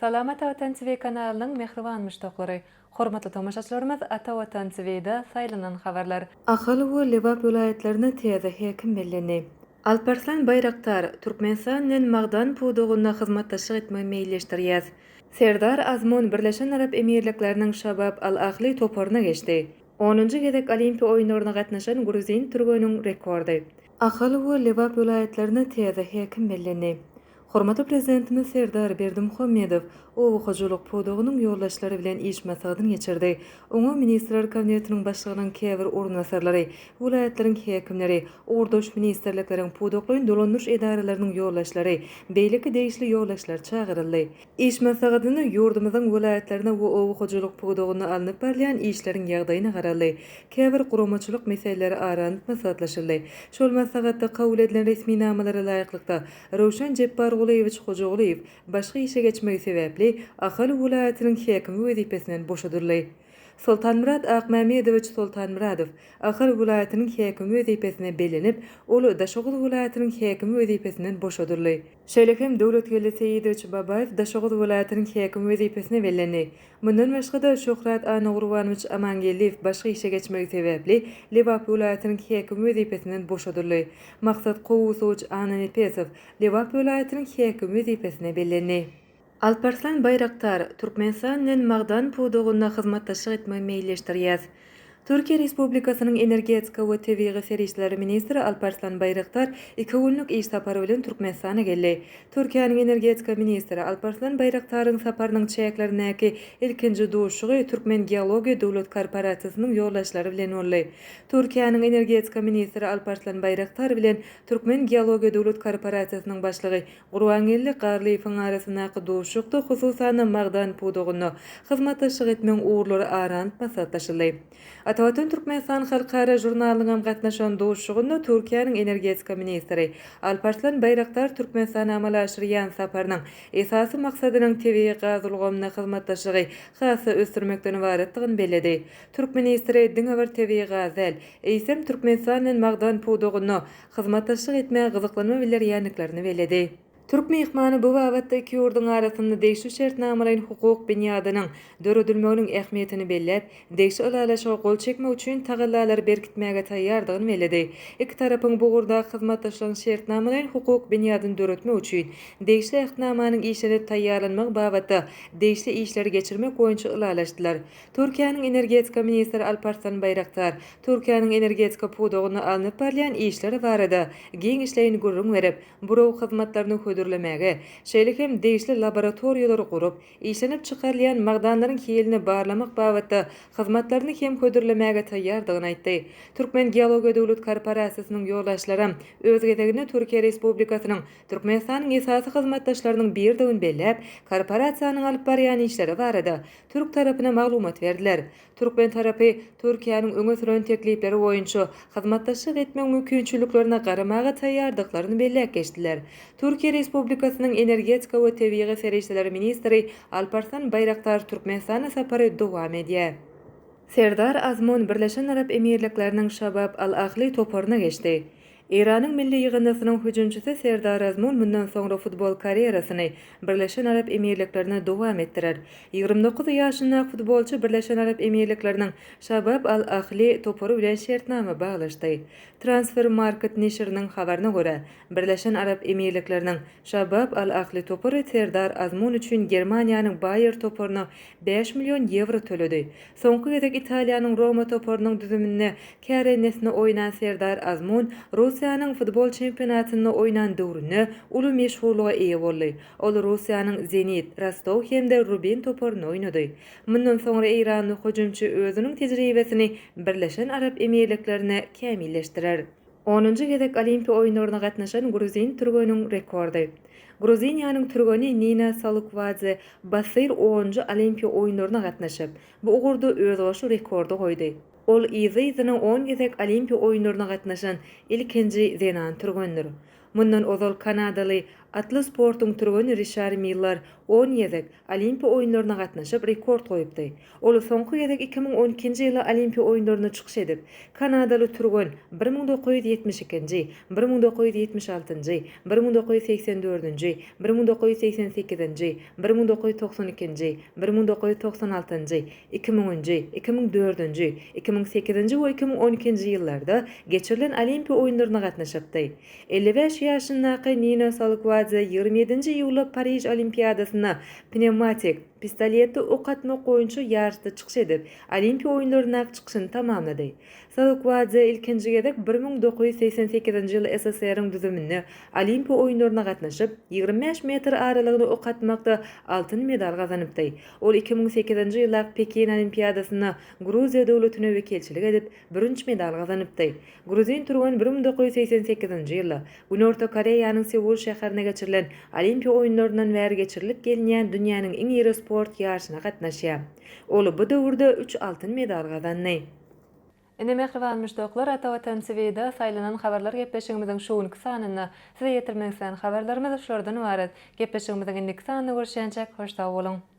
Salam Ata Watan TV kanalynyň mähriban muşdaklary! Hormatly tomaşaçylarymyz Ata Watan TV-da saýlanan habarlar. Ahal we Lebap welaýatlaryna täze häkim bellendi. Alparslan Baýraktar, Türkmenistan bilen magdan pudagynda hyzmatdaşlyk etmegi meýilleşdirýäs. Serdar Azmun Birleşen Arap Emirlikleriniň Şabab Al-Ahli toparyna geçdi. Onunjy gezek Olimpiýa oýunlaryna gatnaşan gruzin türgeniň rekordy. Ahal we Lebap welaýatlaryna täze häkim bellendi. Hormatly Prezidentimiz Serdar Berdimuhamedow oba hojalyk pudagynyň ýolbaşçylary bilen iş maslahatyny geçirdi. Oňa Ministrler Kabinetiniň Başlygynyň käbir orunbasarlary, welaýatlaryň häkimleri, ugurdaş ministrlikleriň pudaklaýyn dolandyryş edaralarynyň ýolbaşçylary, beýleki degişli ýolbaşçylar çagyryldy. Iş maslahatynda ýurdumyzyň welaýatlarynda we oba hojalyk pudagynda alnyp barylýan işleriň ýagdaýyna garaldy. Käbir guramaçylyk meseleleri ara alnyp maslahatlaşyldy. Şol maslahatda kabul edilen resminamalara laýyklykda, Röwşen Jepbargulyýewiç Hojagulyýew başga işe geçmegi sebäpli Ahal welaýatynyň häkimi wezipesinden boşadyldy. Soltanmyrat Akmämmedowiç Soltanmyradow Ahal welaýatynyň häkimi wezipesine bellenip, ol Daşoguz welaýatynyň häkimi wezipesinden boşadyldy. Şeýle hem Döwletgeldi Seýidowiç Babaýew Daşoguz welaýatynyň häkimi wezipesine bellendi. Mundan başga-da, Şöhrat Annagurbanowiç Amangeldiýew başga işe geçmegi sebäpli Lebap welaýatynyň häkimi wezipesinden boşadyldy. Maksat Kowusowiç Annanepesow Lebap welaýatynyň häkimi wezipesine bellendi. Alparslan Baýraktar, Türkmenistan bilen magdan pudagynda hyzmatdaşlyk etmegi meýilleşdirýäs. Türkiýe Respublikasynyň energetika we tebigy serişdeler ministri Alparslan Baýraktar iki günlük iş sapary bilen Türkmenistana geldi. Türkiýäniň energetika ministri Alparslan Baýraktaryň saparynyň çäklerindäki ilkinji duşuşygy Türkmengeologiýa döwlet korporasiýasynyň ýolbaşçylary bilen boldy. Türkiýäniň energetika ministri Alparslan Baýraktar bilen Türkmengeologiýa döwlet korporasiýasynyň başlygy Gurbangeldi Garlyýewiň arasyndaky duşuşykda, hususan-da, magdan pudagynda hyzmatdaşlyk etmegiň ugurlary ara alnyp maslahatlaşyldy. Atavatan Türkmenistan halkara žurnalynyňam gatnaşan duşuşygynda Türkiýäniň energetika ministri Alparslan Baýraktar Türkmenistana amala aşyrýan saparynyň esasy maksadynyň tebigy gaz ulgamynda hyzmatdaşlygy has-da ösdürmekden ybaratdygyny belledi. Türk ministri diňe bir tebigy gaz däl, eýsem, Türkmenistan bilen magdan pudagynda hyzmatdaşlyk etmäge gyzyklanma bildirýändiklerini belledi. Türk myhmany bu babatda iki ýurduň arasynda degişli şertnamalaýyn-hukuk binýadynyň döredilmeginiň ähmiýetini belläp, degişli ylalaşyga gol çekmek üçin tagallalary berkitmäge taýýardygyny belledi. Iki tarapyň bu ugurdaky hyzmatdaşlygyň şertnamalaýyn-hukuk binýadyny döretmek üçin degişli Ähtnamanyň işlenip taýýarlanmagy babatda degişli işleri geçirmek boýunça ylalaşdylar. Türkiýäniň energetika ministri Alparslan Baýraktar Türkiýäniň energetika pudagynda alnyp barylýan işler barada giňişleýin gürrüň berip, buraw hyzmatlaryny hödürlemäge, şeýle hem degişli laboratoriýalary gurup, işlenip çykarylýan magdanlaryň hilini barlamak babatda hyzmatlaryny hem hödürlemäge taýýardygyny aýtdy. Türkmen geologiýa döwlet korporasiýasynyň ýolbaşçylaram öz gezeginde Türkiýe Respublikasynyň Türkmenistanyň esasy hyzmatdaşlarynyň biridigini belläp, korporasiýanyň alyp barýan işleri barada türk tarapyna maglumat berdiler. Türkmen tarapy Türkiýäniň öňe süren teklipleri boýunça hyzmatdaşlyk etmegiň mümkinçiliklerine garamaga taýýardyklaryny belläp geçdiler. Türkiýe Respublikasynyň energetika we tebigy serişdeler ministri Alparslan Baýraktar Türkmenistana sapary dowam edýär. Serdar Azmun Birleşen Arap Emirlikleriniň Şabab Al-Ahli toparyna geçdi. Eýranyň milli ýygyndysynyň hüjümçisi Serdar Azmun mundan soňra futbol karýerasyny Birleşen Arap Emirliklerinde dowam etdirer. 29 ýaşyndaky futbolçy Birleşen Arap Emirlikleriniň Şabab Al-Ahli topary bilen şertnama baglaşdy. Transfermarkt neşiriniň habaryna görä, Birleşen Arap Emirlikleriniň Şabab Al-Ahli topary Serdar Azmun üçin Germaniýanyň Baýer toparyna bäş million ýewro töledi. Soňky gezek Italiýanyň Roma toparynyň düzüminde kärendesinde oýnan Serdar Azmun Russiýanyň futbol çempionatynda oýnan döwründe uly meşhurlyga eýe boldy. Ol Russiýanyň Zenit, Rostow hem-de Rubin toparynda oýnady. Mundan soňra eýranly hüjümçi özüniň tejribesini Birleşen Arap Emirliklerinde kämilleşdirer. Onunjy gezek Olimpiýa oýunlaryna gatnaşan gruzin türgeniň rekordy. Gruziniýanyň türgeni Nina Salukwadze bassyr onunjy Olimpiýa oýunlaryna gatnaşyp, bu ugurda özboluşly rekordy goýdy. Ol yzly-yzyna on gezek Olimpiýa oýunlaryna gatnaşan ilkinji zenan türgendir. Mundan ozal kanadaly. Atly sportuň türgeni Rişar Millar on gezek Olimpiýa oýunlaryna gatnaşyp, rekord goýupdy. Ol soňky gezek 2012-nji ýylda Olimpiýa oýunlarynda çykyş edip, kanadaly türgen 1972-nji, 1976-njy, 1984-nji, 1988-nji, 1992-nji, 1996-njy, 2000-nji, 2004-nji, 2008-nji we 2012-nji ýyllarda geçirilen Olimpiýa oýunlaryna gatnaşypdy. 55 ýaşyndaky Nino Salukwadze 27-nji iýulda Pariž Olimpiadasynda pnewmatik pistoletde ok atmak boýunça ýaryşda çykyş edip, Olimpiýa oýunlaryndaky çykyşyny tamamlady. Salukwadze ilkinji gezek 1988-nji ýyl SSR-iň düzüminde Olimpiýa oýunlaryna gatnaşyp, 25 metr aralygyna ok atmakda altyn medal gazanypdy. Ol 2008-nji ýyldaky Pekin Olimpiadasynda Gruziýa döwletine wekilçilik edip, bürünç medal gazanypdy. Gruzin türgen 1988-nji ýylda Günorta Koreýanyň Seul şäherinde geçirilen Olimpiýa oýunlaryndan bäri geçirilip gelinýän dünýäniň iň iri sport ýaryşyna gatnaşýar. Ol bu döwürde üç altyn medal gazandy. Indi mähriban muşdaklar Ata Watan TVda saýlanan habarlar gepleşigimiziň şu günki sanynda size ýetirmek islän habarlarymyz şulardan ybarat. Gepleşigimiziň indiki sanynda görüşýänçäk hoş sag boluň.